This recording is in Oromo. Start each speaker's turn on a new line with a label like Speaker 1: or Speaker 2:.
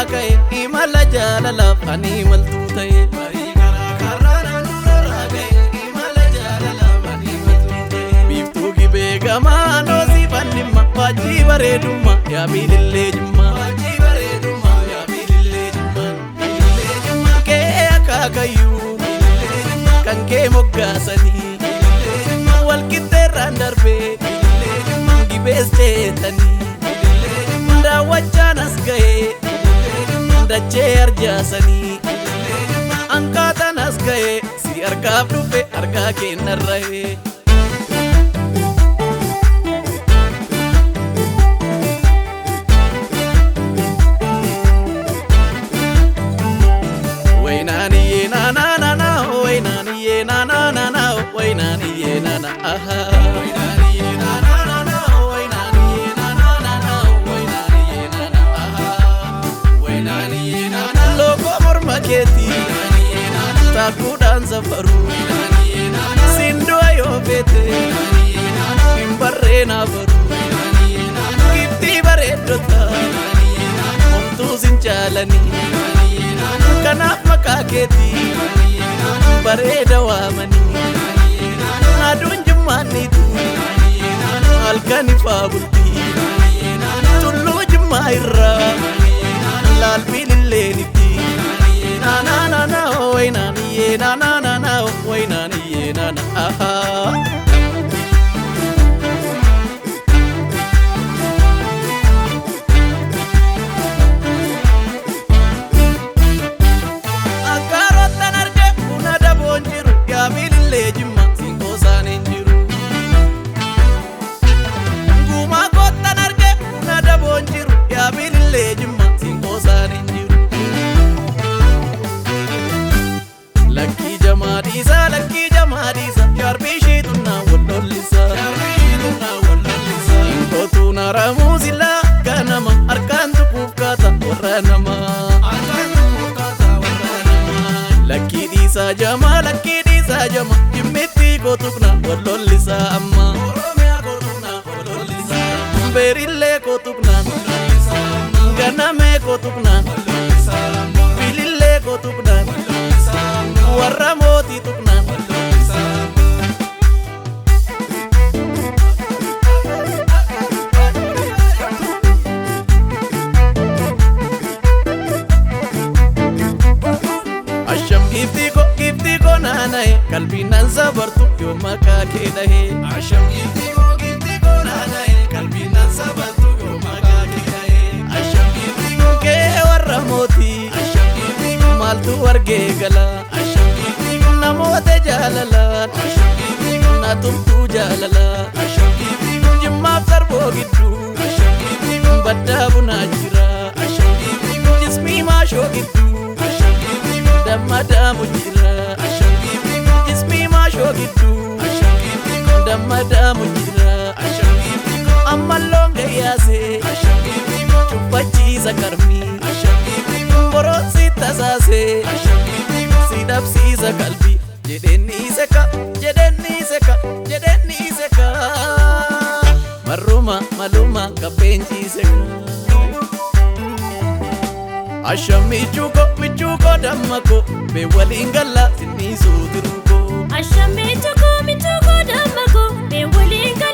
Speaker 1: durarraa ka'e imala jaalalaaf ani maltuu ta'e. Barii karaa karraanaa durarraa ka'e imala jaalalaaf ani maltuu ta'e. Biiftuu gibee gamaa noosii fannimma faajjii bareedummaa yaa biilillee jimmaa. Faajjii bareedummaa yaa biilillee jimmaa. Biilillee jimmaa kee akaakayyuu kan kee moggaasanii walqixxeerraan darbee gibees ceetanii daawwachaan as ga'ee dachee arjaasanii anqaataan as ga'ee si argaaf dhufe argaa kennarra'ee. Wainaaniyyee naanaa wainaaniyyee naanaa wainaaniyyee naana ahaa. Wainaaniyyee naanaa wainaaniyyee naanaa wainaaniyyee naana ahaa. Wainaaniyyee naana lookoo morma keetii taakuudhaan safaru sindu'a yoo feete hin barreenaa baru giftii bareeddota homtuu sin caalanii. Kanaaf maqaa keetii bareeda waamanii aduun jimmaanniitu halkan ifaa bultii tulluu jimmaa irraa laalbiililleenitti naanaa wainaaniyyee naanaa wainaaniyyee naana ahaa. Akkaarottan arge buna daboon jiru yaa biilillee jimma siinqoosaan hin jiru. Guumaa koottan arge buna daboon jiru yaa biilillee jimma siinqoosaan hin jiru. Lakkii jamaa dhiisaa lakkii jamaa dhiisaa shaarbii ishii tunnaa wal lollisaa. Inkootuun haramuu silaa ganama harkaan tuquuf kaata warra namaa. Lakkii dhiisaa jamaa lakkii dhiisaa jamaa jimmitti kootuqna wal lollisaa amma. Beerillee kootuqna ganamee kootuqna bilillee kootuqna warra mootii tuqna. Asham giiftii koo naana'e qalbiin nan sabartu yoo maqaa kee dhahe. Asham giiftii koo naana'e qalbiin nan sabartu yoo maqaa kee dhahe. Asham giiftii koo kee warra mootii. Asham giiftii koo maaltu argee gala. Asham giiftii koo namoota jaalalaan. Asham giiftii koo na tumtuu jaalala. Asham giiftii koo jimmaaf sarboo gidduu. Asham giiftii koo baddaa bunaa jira. Asham giiftii koo jismii maashoo gidduu. Asham giiftii koo dammadaamu jira. Jismii maashoo gidduu. Dammadaamu jira. Amma loon gayyaasee. Cuffachiisa karmii. Boroonsi tasaasee. Si dhabsiisa qalbii. Jedheen ni seka jedheen ni seka jedheen ni seka. Marruma maluma kabbeen ciiseka. Asham michuu koo damma koo bee waliin galla sinniisuu tiruu koo.
Speaker 2: Asham michuu koo damma koo bee waliin galla.